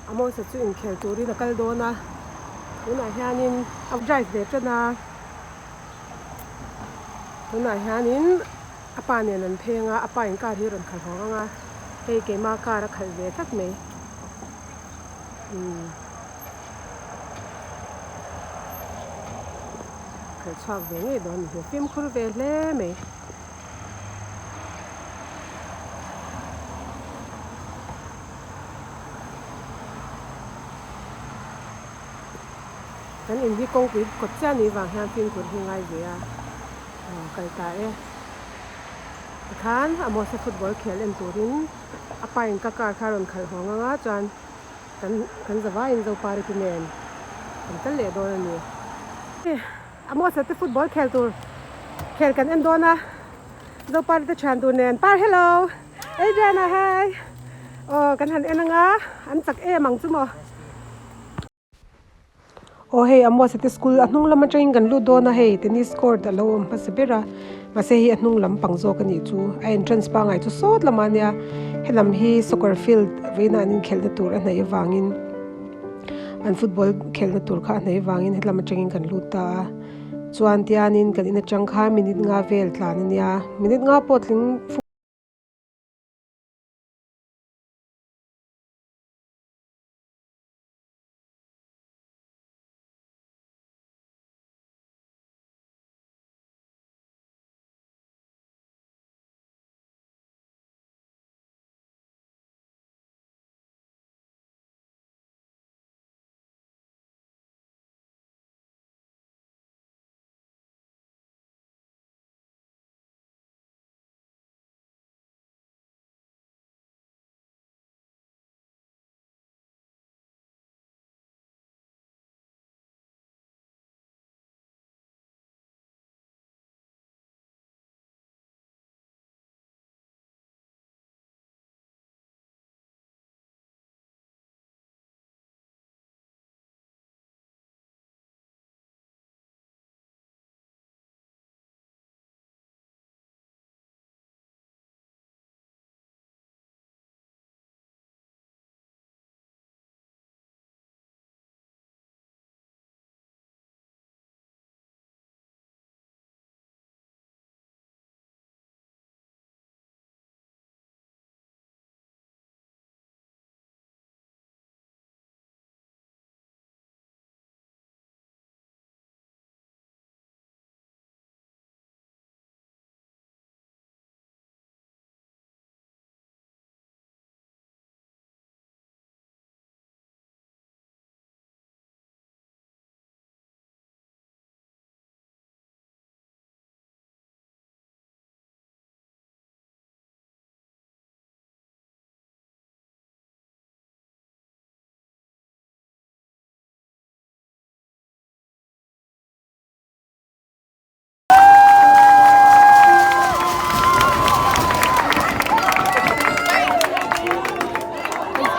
Amosa chu inkhel turin a kal dawn a, tunah hianin a drive ve tan a, tunah hianin a pa nen an pheng a, a pa in car hi a rawn khalh haw ang a, hei keima car a khalh ve tlat mai umm khalh chhuak ve ngei dawn a ni hi, fimkhur ve hle mai. Kan in hi kawngpui kawt chiah anih vang hian fimkhur hi ngai ve a, aw kal ta e. Tikhan Amosa football khel en turin a pa in ka car kha a rawn khalh haw ngang a chuan kan kan zavaiin Zopari te nen kan kal leh dawn a ni. Amosa te football khel tur khel kan en dawn a, Zopari te thian tur nen Par hello! Adriana hi! Aw kan han en anga an chak em ang chu maw. Aw hei Amosa te school a hnung lam atangin kan lut dawn a hei tennis court a lo awm hmasa ber a mahse hei a hnung lam pang zawk a nih chu a entrance pangai chu sawt lamah ania helam hi soccer field vawiinah an inkhelhna tur a hnaih avangin an football khelhna tur kha a hnaih avangin helam atangin kan lut ta a chuan tianin kan in atang khan minute nga vel tlan ania minute nga pawh tling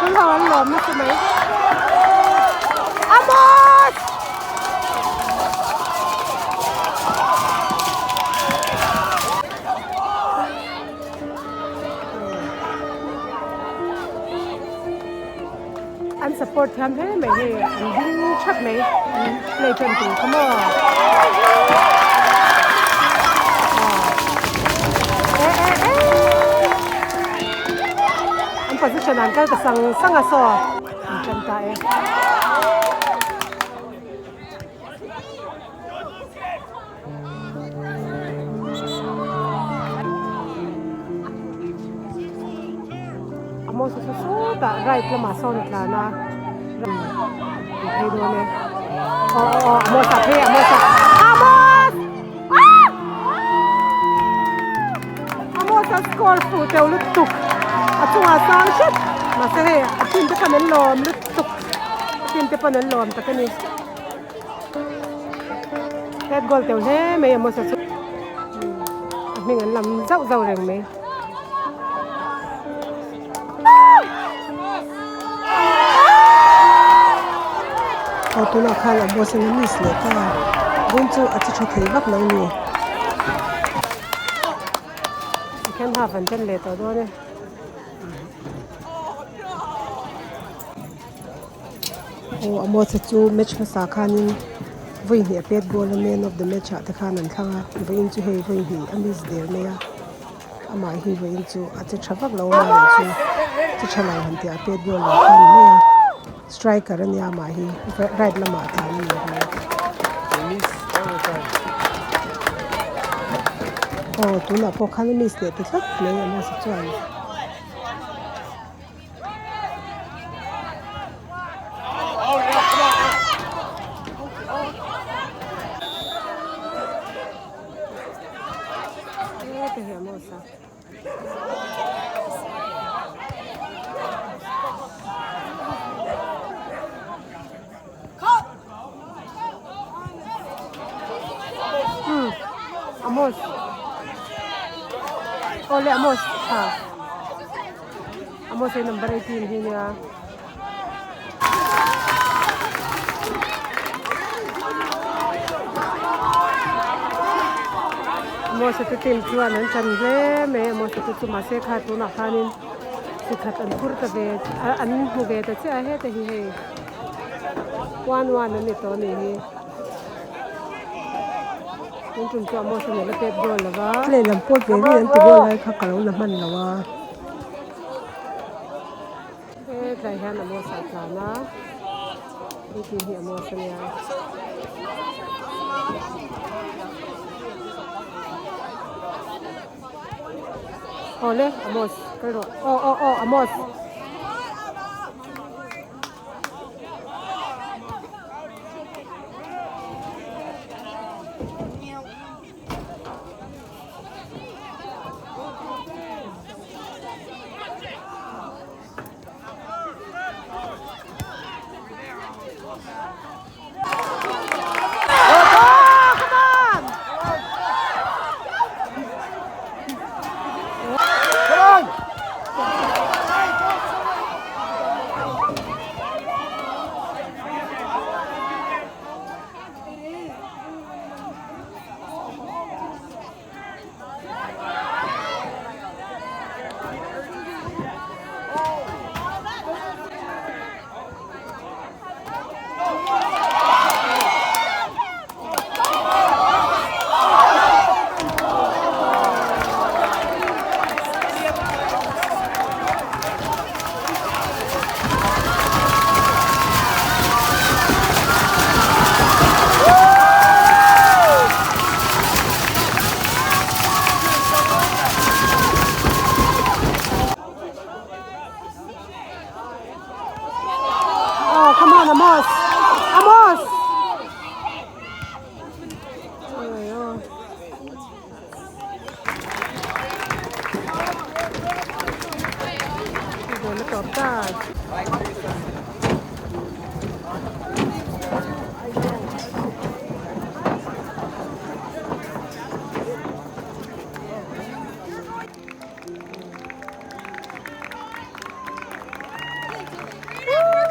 School ho an lawm nasa mai. Amos! An support thiam hle mai hei an ding thap mai an play tan tur kha maw an position an kal ta sang sang a saw an tan ta e. Amos a saw sawtah right lamah sawn a tlan a an phei dawn e aw aw aw Amos a phei Amos a Amos ah Amos a score fuh teuh lutuk a chungah sang hret mahse hei a team te pawn an lawm lutuk a team te pawn an lawm tak a ni. Head goal teuh hle mai a Moses chu a hming an lam zauh zauh reng mai. Aw tunah khan a boss in a miss leh ta a, vawiin chu a che tha thei vak lo ni. Second half an ṭan leh tawh dawn e. Aw Amos-a chu match hmasa khanin vawi hnih a pet goal a man of the match ah te khan an thlang a vawiin chu hei vawi hnih a miss der mai a amah hi vawiin chu a che tha vak lo a mahni chu che tha lo han tih a pet goal lo kha a ni mai a striker a nia amah hi right lamah tlan a ni bawk. Aw tunah pawh khan a miss leh ta tlat mai Amos-a chuan. Amos Awle Amos tha Amos hei number 18 hi nia. Amos te team chuan an chan hle mai Amos te chu mahse kha tunah khanin sikhat an phur ta ve an hmu ve ta chiah a heta hi hei 1-1 an ni tawh a nih hi. Tun tum chu Amos a ni la pet goal lova. Lehlam pawt ve rin an ti goal lai kha ka lo la hman lo a. Hetlai hian Amos a tlan a, hei tin hi Amos a nia. Awle Amos kal rawh aw aw aw Amos. Oh, come on, Amos! Amos!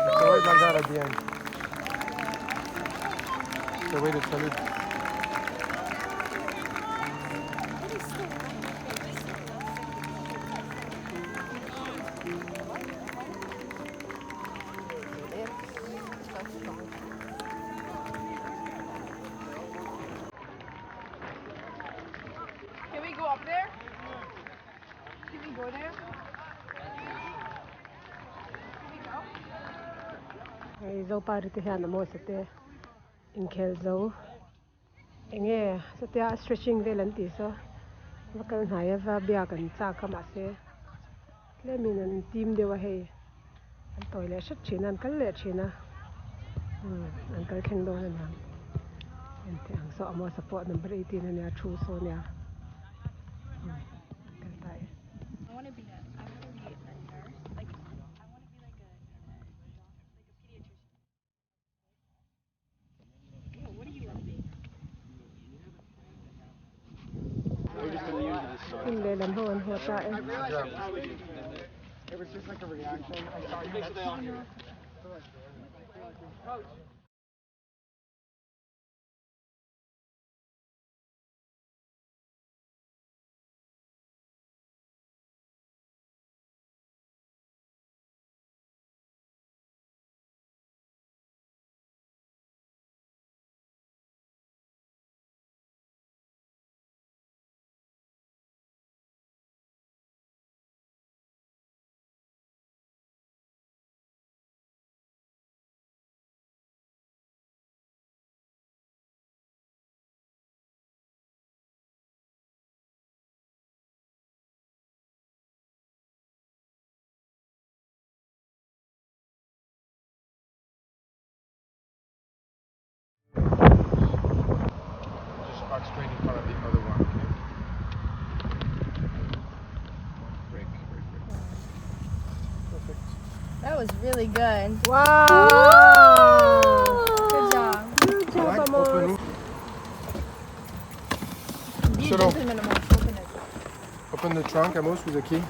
The story runs out at the end. The way to tell it. Can we go up there? Can we go there? Hei Zopari te hian Amos-a te inkhel zo enge satia stretching vel an tih saw va kal hnai a va biak an chak a mahse tlemin an tim deuh a hei an tawi leh hret thin a an kal leh thin a umm an kal thleng dawn a niang engti ang saw Amos-a pawh number 18 a nia thu saw a nia umm kal ta e. I want to be a, I want to be a nurse. Like, I want to be like a, like a pediatrician. Yeah, what do you want to be? Hmun lehlam ho an haw ta e. It was just like a reaction. I saw you. was really good. Wow! Good job. Good job, Like Amos. open. Be a Settle. gentleman, Amos. Open it. Open the trunk, Amos, with the key.